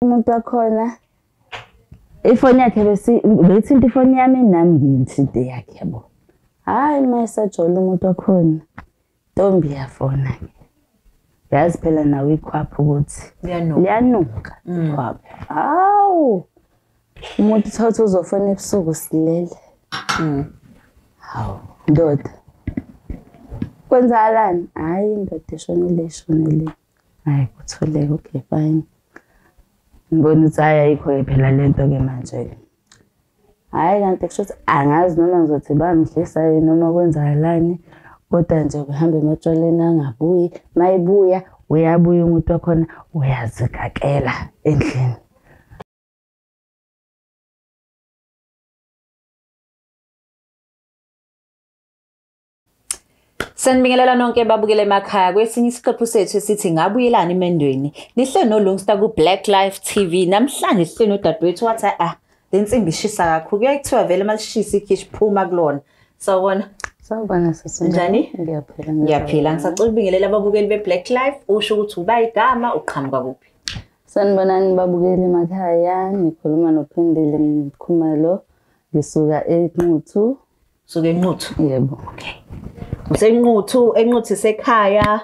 Umuntu wakhona ifoni yakhe beyithinta ifoni yami nami ngiyithinte yakhe yabo. Hhayi uma esajola umuntu wakhona, ntombi iyafona-ke. Yazi phela nawe ikhwapha ukuthi liyanuka ikhwapha. Hawu, umuntu uthole ukuthi uzofona ebusuku silele. Hawu, ndoda, kwenzakalani? Hhayi indoda eshonile ishonile. Hhayi kuthuleke, okay fine. Ngibona ukuthi hhayi ayikho-ke phela le nto-ke manje-ke. Hhayi kanti kusho ukuthi angazi noma ngizothi bamdlisa yini noma kwenzakalani, kodwa nje kuhamba ematshwaleni angabuyi. Uma ebuya, uyabuya umuntu wakhona uyazikakela endlini. Sanibingelela nonke babukele emakhaya kwesinye isiqephu sethu esithi ngabuyelani emendweni. Nihle noLungsta ku Black Life TV. Namhlanje sihle nodadewethu wathi le nsimbi ishisa kakhulu. Kuyaye kuthiwa vele malishisa ikhishi phuma kulona. Sawubona. Sawubona sisi. Njani? Ngiyaphila. Ngiyaphila. Ngisacela ukubingelela ababukeli be-Black Life. Usho ukuthi uba igama uqhamuka kuphi? Sanibonani babukeli emakhaya. Ngikhuluma noPhindile Mkhumalo. Ngisuka eNquthu. Usuka eNquthu? Yebo. Okay. Usenquthu, eNquthu isekhaya.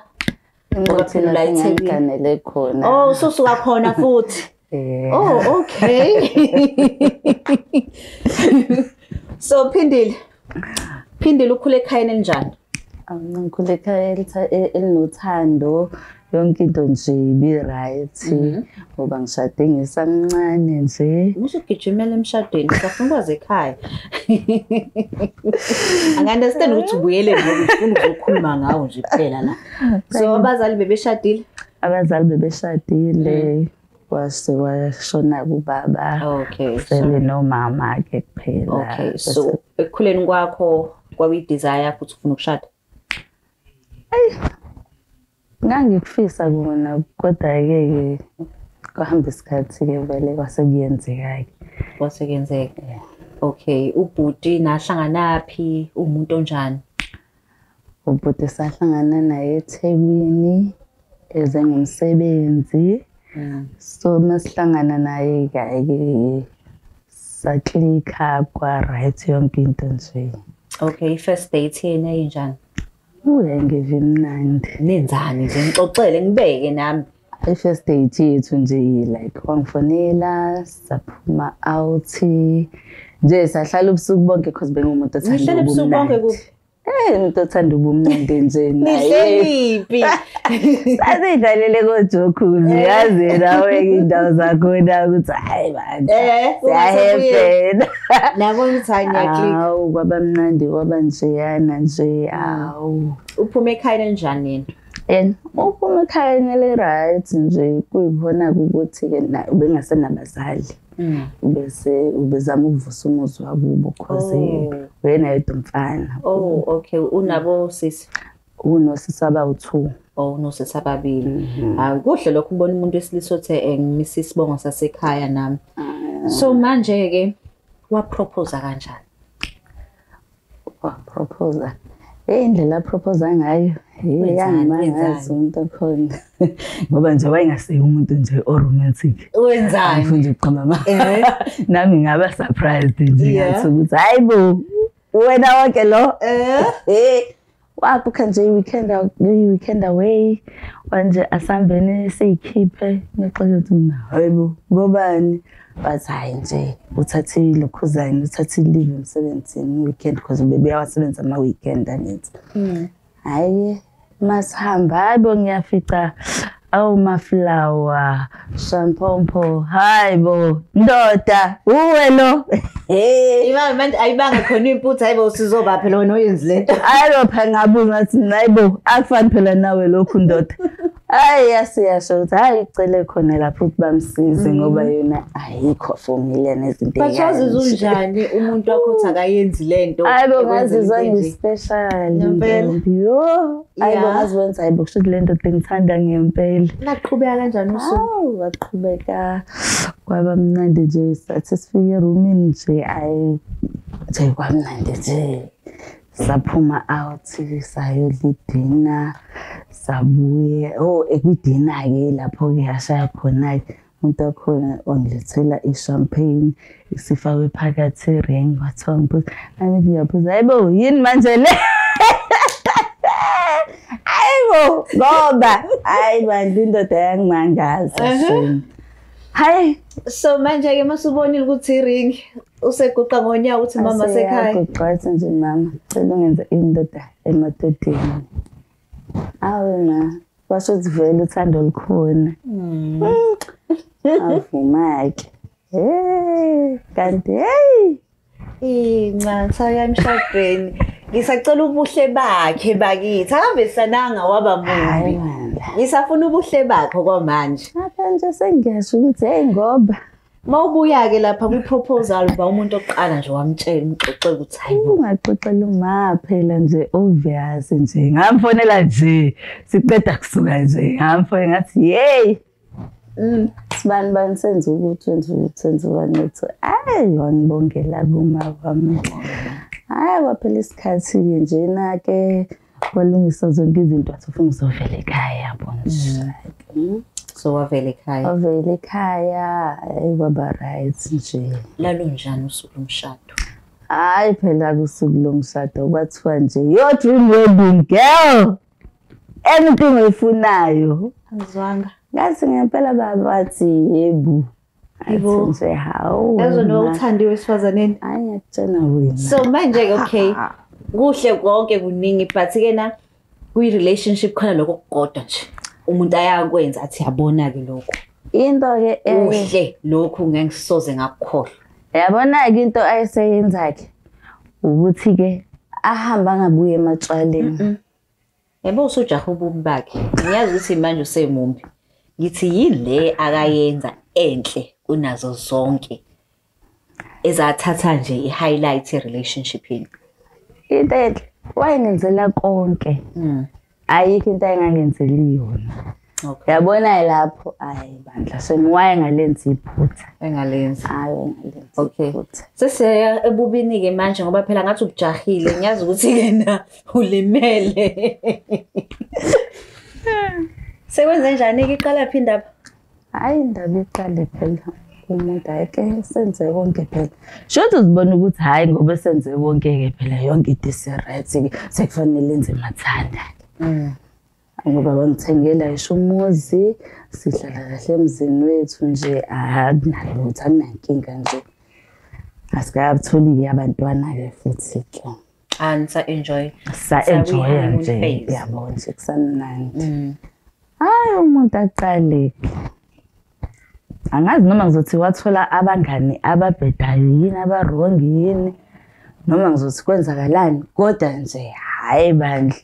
Enquthu la ngiganele khona. Oh, ususuka khona futhi. Oh, okay. So Phindile. Phindile ukhule ekhayeni elinjani? Ngikhule ekhaya elinothando, yonke into nje ibi-right ngoba ngishade ngisamncane nje. Usugijimela emshadweni, usafuna ukwazi ekhaya. Angi-understand ukuthi ubuyele ngoba ufuna ukuzokhuluma ngawo nje kuphela la. So abazali bebeshadile? Abazali bebeshadile. Kwase washona kubaba. Okay. Sele nomama ke kuphela. Okay. So ekukhuleni kwakho kwakuyi-desire yakho ukuthi ufuna ukushada? Ayi, ngangikufisa kona kodwa-ke kwahamba isikhathi-ke vele kwase kuyenzeka-ke. Kwase kuyenzeka. Okay, ubhuti nahlanganaphi, umuntu onjani? Ubhuti sahlangana naye eThekwini eze ngomsebenzi. So masihlangana naye-ke saklikha kwa-right yonke into nje. Okay, first date yena yayinjani? Yayingeve imnandi. Nenzani nje, ngixoxele ngibeke nami. I-first date yethu nje like wangifonela, saphuma out. Nje sahlala ubusuku bonke because bengumuntu othanda Nihlele ubusuku bonke kuphi? Umuntu othanda ubumnandi nje naye. Nihleliphi? Sasidlalele koJokuzi, yazi nawe indawo zakhona ukuthi hayi bandla. Siyahephena. Nabona ukuthi hayi niyaclick. Awu kwaba mnandi kwaba njeyana nje awu. Uphume ekhayeni elinjani yena? Yena uphume ekhayeni eli-right nje kuyikhona ukuthi-ke naye ubengasenabazali. Ubese ubezama ukuvusa umuzi wakubo cause wena yedwa umfana. Oh, okay. Unabo sisi? Unosisi abawu-2. Oh, unosisi ababili. Hayi kuhle lokho ubona umuntu wesilisa othe ngimisa isibongo sasekhaya nami. So manje-ke wapropose kanjani? Wapropose. Indlela apropose ngayo, yangimangaza umuntu okhona. Ngoba nje wayengasiye umuntu nje o-romantic. Wenzani? Ngifuna nje ukuqamba nami ngaba surprised nje ngathi ukuthi hayibo wena wonke lo. Wabhukha nje i-weekend away. Manje asambeni siyikhiphe ngixoxe ukuthi mina hayibo ngobani? But hayi nje uthathe ilokhuzane, uthathe leave emsebenzini weekend because bebeyawasebenza ama weekend angithi. Hayi masihamba hayibo ngiyafica awu maflower, shampoo, hayibo ndoda uwe lo. Imali manje ayibanga khona imputha hayibo sizoba phela wena oyenzi lento. Hayibo phela ngabuza ngathi hayibo akufani phela nawe lokhu ndoda. Hayi yasiyasho ukuthi hayi icele khona lapho ukuthi bamsize ngoba yena ayikho familiar nezinto But wazizwa unjani umuntu wakho uthi akayenzi lento? Hayibo ngazizwa ngi-special. Ngempela. Yo, hayibo ngazibona hayibo kusho ukuthi lento ngithanda ngempela. Laqhubeka kanjani usuku? Hawu waqhubeka kwaba mnandi nje sathi sifike erumini nje ayi nje kwamnandi nje. Saphuma out sayodla idina sabuye oh ekwidina ke lapho ke yashaya khona Umuntu wakhona wangilethela i-champagne isifakwe phakathi i-ring, kwathiwa ngiphuza. Angithi ngiyaphuza, hayibo yini manje le? Hayibo ngoba hayi bandla indoda yangimangaza shame. Hayi. So manje-ke masubonile ukuthi i-ring useguqa ngonyawo uthi mama sekhaya. Aseyaguqa wathi nje mama cela ungenze indoda emadodeni. Awe ma, kwasho ukuthi vele uthando lukhona. Avuma-ke. Hey, kanti hey. Incansa yamshadweni. Ngisacela ubuhle bakhe bakithi. Akavesananga waba Hayi mubi. bandla. Ngisafuna ubuhle bakhe kwamanje. Ngapha nje sengiyasho ukuthi hey ngoba Mawubuya-ke lapha kwi-proposal uba umuntu oqala nje wamtshela umxoxela ukuthi hayi bo. Ungaxoxela uma phela nje obvious nje. Ngamfonela nje siqeda kusuka nje. Ngamfonela ngathi hey. Sibani bani senze ukuthi wenze ukuthi wenze ukuthi. Ayi wangibongela kuma kwami. Hayi kwaphela isikhathi-ke njena-ke kwalungiswa zonke izinto wathi ufuna uzovela ekhaya yabo nje. So wavela ekhaya. Wavela ekhaya, hayi kwaba right nje. Lalunjani usuku lomshado? Hayi phela kusuku lomshado kwathiwa nje your dream wedding girl. Anything oyifunayo. Angizwanga. Ngathi ngempela baba wathi yebo. Yebo. Athi nje hawu. Yazi wena. uthandiwe esifazaneni. Hayi ngiyakutshela wena. So manje-ke okay. Kuhle konke kuningi but ke na kwi-relationship khona lokho okukodwa nje. Umuntu ayakwenza athi yabona-ke lokhu. Into-ke Kuhle lokhu ngeke ngisoze ngakukhohlwa. Yabona-ke into ayeseyenza-ke ukuthi-ke ahambe angabuyi ematshwaleni. Yabo usujaha ububi bakhe. Ngiyazi ukuthi manje usemumbi. Ngithi yini le akayenza enhle kunazo zonke ezathatha nje i-highlight ye-relationship yenu. Into enhle wayengenzela konke. Ayikho into ayengangenzeli yona. Okay. Yabona lapho ayi bandla shame wayengalenzi iphutha. Engalenzi. Hayi wayengalenzi Okay. iphutha. Sesiya ebubini-ke manje ngoba phela ngathi ubujahile ngiyazi ukuthi-ke na ulimele. Sekwenze njani-ke iqala phi indaba? Hayi indaba iqale phela umuntu hhayi-ke senze konke phela. Shuthi uzibona ukuthi hhayi ngoba senze konke-ke phela yonke into isi-right-ke sekufanele enze mathanda-ke. Ngoba bangithengela ngisho umuzi, sihlala kahle emzini wethu nje akunalutho akunankinga nje. Asikabatholi-ke abantwana-ke futhi-ke. Anisa-enjoy. Sa-enjoy-a Sa-honeymoon nje phase. yabo nje kusamnandi. Hhayi umuntu aqale-ke. Angazi noma ngizothi wathola abangani ababhedayo yini aba-wrong yini noma ngizothi kwenzakalani kodwa nje hhayi bandla.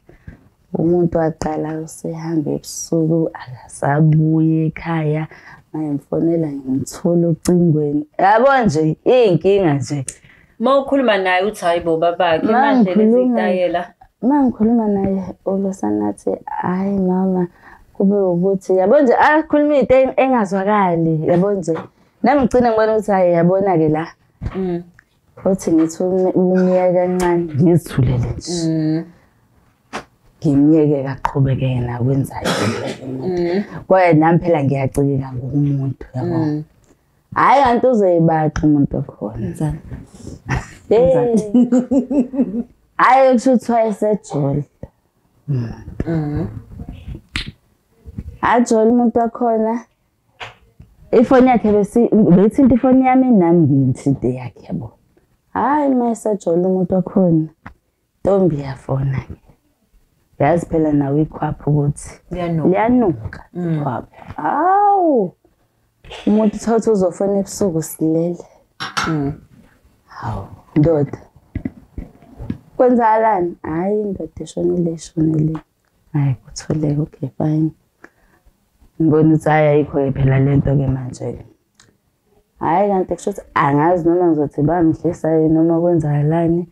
Umuntu waqala usehamba ebusuku akasabuyi ekhaya ngayimfonela ngimthola ocingweni. Yabo nje iy'nkinga nje. Uma ukhuluma naye uthi hayi bo babakhe Ma manje lezi ngikhuluma- tayela. Uma ngikhuluma naye ulosanathi hhayi mama kube ukuthi yabo nje akhuluma into engazwakali yabo nje. Nami ngigcine ngibona ukuthi hhayi yabona-ke la. Uthi ngithi umyeke kancane ngizithulele nje. Ngimyeke aqhubeke yena akwenzayo. Kodwa nami phela ngiyacikeka ngomuntu yabo. Hhayi kanti uzoyibaxa umuntu okhona. Hhayi kusho ukuthi wayesejola. Ajola umuntu wakhona. Ifoni yakhe beyithinta ifoni yami nami ngiyithinte yakhe yabo. Hhayi uma esejola umuntu wakhona. Ntombi iyafona. Yazi phela nawe ikhwapha ukuthi Liyanuka. liyanuka ikhwapha. Hawu. Umuntu uthatha uzofona ebusuku silele. Hawu, ndoda. Kwenzakalani? Hhayi indoda ishonile ishonile. Hhayi kutholeke okay fine. Ngibona ukuthi hhayi ayikho-ke phela le nto-ke manje-ke. Hhayi kanti kusho ukuthi angazi noma ngizothi bamdlisa yini noma kwenzakalani.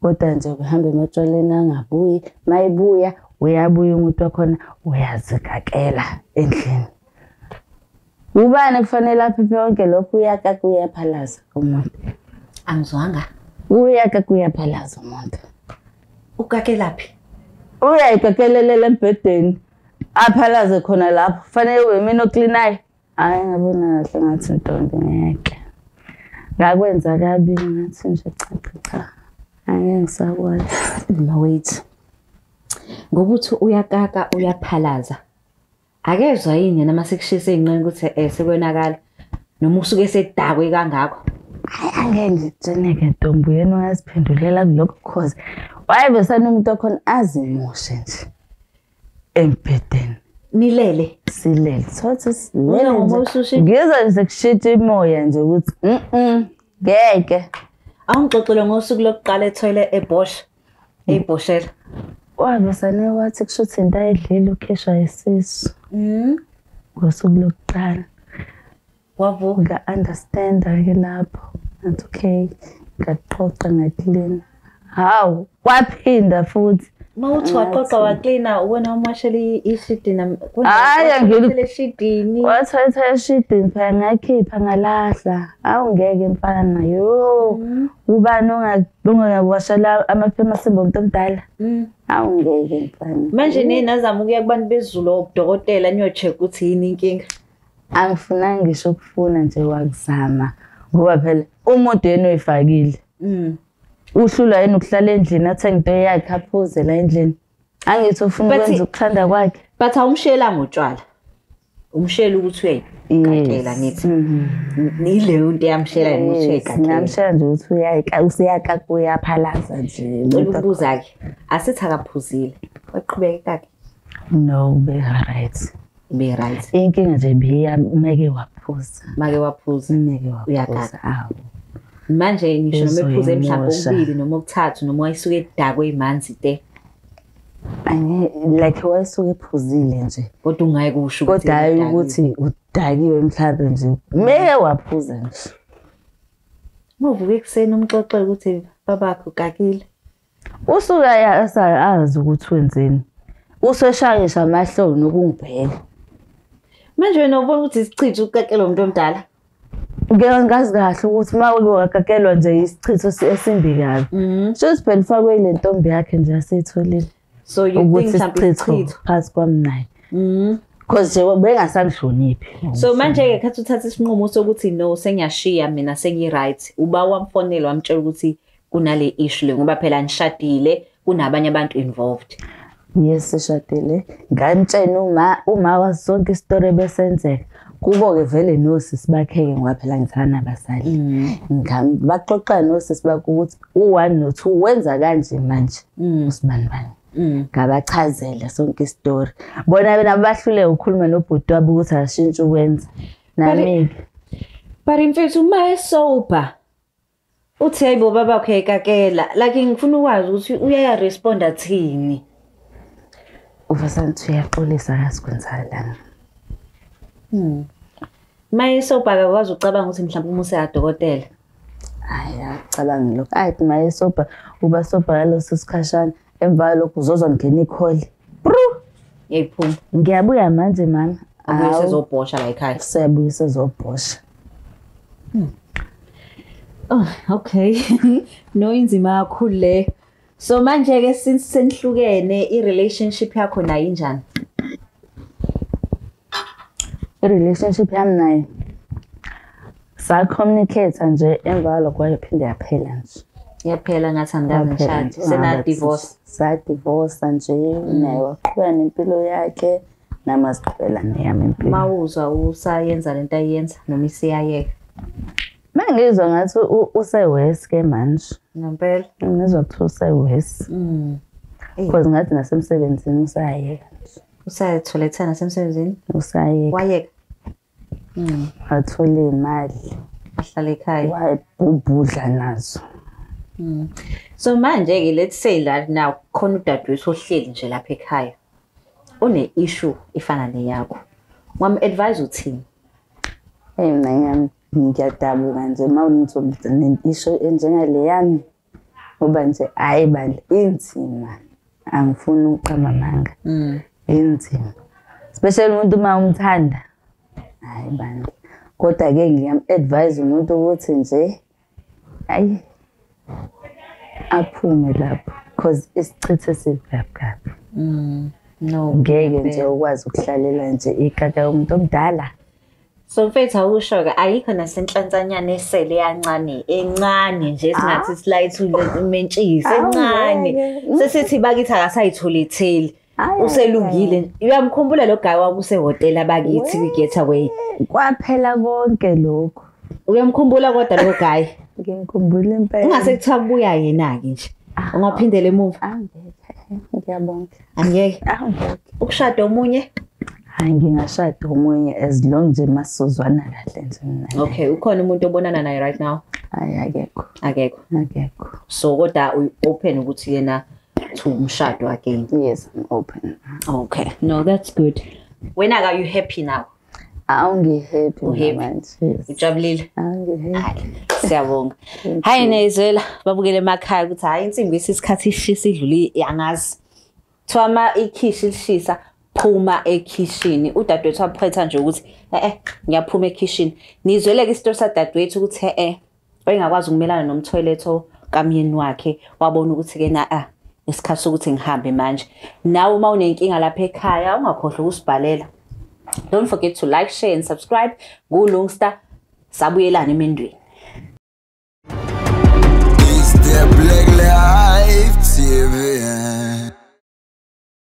Kodwa nje kuhamba ematshwaleni angabuyi. Uma ebuya uyabuya umuntu wakhona uyazikakela endlini. Ubani kufanele aphephe konke lokhu uyakaka uyaphalaza umuntu. Angizwanga. Uyakaka uyaphalaza umuntu. Ukakelaphi? Uyayikakelelela embhedeni aphalaze khona lapho. Kufanele ube yimina oklinayo. Hhayi ngabona kahle ngathi ntombi ngeke. Ngakwenza kabi ngathi nje cha cha cha. Angeke ngisakwazi. Ma wait. Ngoba uthi uyakaka uyaphalaza. Akezwa yini yena mase kushisa ey'nqeni ukuthi sekonakala noma usuke esedakwe kangako? Hhayi angeke ngikutsheneke ntombi uyena ongaziphendulela kulokho cause wayevesane umuntu wakhona azimoshe nje embhedeni. Nilele? Silele. Thothi silele Uza nje. Ngizwa nje sekushintsha imoya nje ukuthi ngeke. Awungixoxele ngosuku lokuqala ethoyile ebhosha. Eyibhoshela. Wavesane wathi kusho ukuthi into ayidlile ukhishwa isisu. Ngosuku lokuqala. Wavuka. Nga-understand-a-ke lapho. Ngathi okay, ngaqoqa ngaklina. Hawu, waphinda futhi. Uma uthi waqoqa waklina, uwena umwashela ishidini. Hhayi, eshidini. Wathatha eshidini phela ngakhipha ngalahla. Hawu ngeke mfana, yo. Ubani ongawashela amaphema umuntu omdala? Hawu ngeke mfana. Manje nini nazama ukuya kubantu bezulu odokotela niyo-check ukuthi yini inkinga? Angifunanga ngisho ukufuna nje wakuzama. Ngoba phela umuntu yena oyifakile. Uhlulwa yena ukuhlala endlini athenge into yakhe aphuze la endlini. Angithi ufuna ukwenza ukuthanda kwakhe. But awumshiyelanga utshwala. Umshiyela ukuthi uyayikakela ngithi. Nileyo nto eyamshiyela yena ukuthi uyayikakela. Ngamshiyela nje ukuthi useyakaka uyaphalaza nje. Ngicela ukubuza-ke, asithi akaphuzile. Waqhubeka kake? No, be right. Be right. Inkinga nje meke waphuza. Make waphuza. Meke waphuza. Uyakaka. Manje ngisho noma ephuze mhlawumbe okubili noma okuthathu noma wayisuke edakwe imanzi te. Like wayisuke ephuzile nje. Kodwa ungayi kusho ukuthi kodwa hayi ukuthi udakiwe mhlawumbe nje. Meke waphuza nje. Muvuke ekuseni umxoxele ukuthi babakho ukakile. Usuke azi ukuthi wenzeni. Useshaya amahloni nokungibheka. Manje wena ubona ukuthi isichitho ukukakela umuntu omdala? Ngeke ngazi kahle ukuthi uma ukakakelwa nje isichitho esimbi kabi. Shuthi phela ufakwe ile ntombi yakhe nje aseyitholile. So you think mhlawumbe isichitho phakathi kwami naye. Because nje bengasamhloniphi. So manje-ke khathi uthatha isinqumo sokuthi no sengiyashiya mina sengi-right. Uba wamfonela wamtshela ukuthi kunale issue le ngoba phela nishadile kunabanye abantu involved. Yes, sishadile. Ngamtshela uma wazi sonke isitori ebesenzeka. Kubo-ke vele nosisi bakhe-ke ngoba phela ngithanda nabazali. Baxoxa nosisi bakhe ukuthi u-1 no-2 wenza kanje manje usibani bani. Ngabachazela sonke isitori. Bona nabo bahluleka ukukhuluma nobhuti wabo ukuthi akashintshe ukwenza. Nami-ke. But mfethu uma esober uthi hayibo babakho uyayikakela. Like ngifuna ukwazi ukuthi uyayaresponda thini. Uvasanthi uyaxolisa akasikwenzakalanga. Mayesobha akakwazi ukucabanga ukuthi mhlawumbe uma useyadokotela. Hhayi akucabangi lokho. Hhayi mayesobha uba sobha ngaleso sikhashana emva kwalokho uzozwa ngena ikholi. Bru! Yayiphuma. Ngiyabuya manje mama. Abuye sezobhosha la ekhaya. Seyabuya sezobhosha. Oh, okay. No inzima kakhulu le. So manje-ke since senihlukene i-relationship yakho nayo injani? I-relationship yami naye sa-communicate nje emva kwalokho wayephinde yaphela nje. Yaphela ngathi angikaze ngishade. Sena-divorce. Sa-divorce nje naye waqhubeka nempilo yakhe nami asiqhubela neyami impilo. Mawuzwa usayenza lento ayenza noma isiyayeka? Mangizwa ngathi usewesi ke manje. Ngempela? Ngizwa kuthiwa usewesi. Because ngathi nasemsebenzini usayeka nje. Usayathola nasemsebenzini? Usayeka. Wayeka? Wathola imali. Ahlala ekhaya. Wayebhubhudla nazo. So manje-ke let's say that now khona udadewethu ohleli nje lapha ekhaya. Une-issue efana neyakho. Wam-advise uthini? Hey mina ngiyadabuka nje uma ne-issue enjengale yami. Ngoba nje hhayi bandla inzima. Angifuni ukuqamba amanga. Inzima. Especially umuntu uma umthanda. Hhayi bandla. Kodwa-ke ngiyam-advise umuntu ukuthi nje hhayi aphume lapho because isichitho esibi kabi. No. Ngeke nje ukwazi ukuhlalela nje ikaka umuntu omdala. So mfethu awusho-ke ayikho nasenhlansanyana esele yancane encane nje esingathi silayithule umentshisi encane. Sesithi bakithi akasayitholetheli. Uselungile. Uyamkhumbula lo guy wakusehhotela bakithi kwi-getaway. Kwaphela konke lokho. Uyamkhumbula kodwa lo guy. Ngimkhumbula impela. Ungase kuthiwa kubuya yena-ke nje. Ungaphindela emuva. Angeke. Ngiyabonga. Angeke. Angeke. Ukushada omunye? Hayi ngingashada omunye as long nje masizozwana kahle nje mina. Okay, ukhona umuntu obonana naye right now? Hayi akekho. Akekho. Akekho. So kodwa open ukuthi yena to umshado again. Yes, I'm open. Okay. No, that's good. Wena are you happy now? Awungi-happy U-happy? manje. Yes. Ujabulile? Awungi-happy. Hayi, siyabonga. Hayi neyizwela babukele emakhaya ukuthi hayi insimbi isikhathi ishisa idlule angazi. Kuthiwa ma ikhishi lishisa phuma ekhishini. Udadewethu waphetha nje ukuthi ngiyaphuma ekhishini. Nizwele-ke isitori sadadewethu ukuthi wayengakwazi ukumelana nomthoyiletho kamyeni wakhe, wabona ukuthi-ke na isikhathi sokuthi ngihambe manje. Nawe uma unenkinga lapha ekhaya ungakhohlwa ukusibhalela. Don't forget to like, share and subscribe. NguLungsta, sabuyelana emendweni.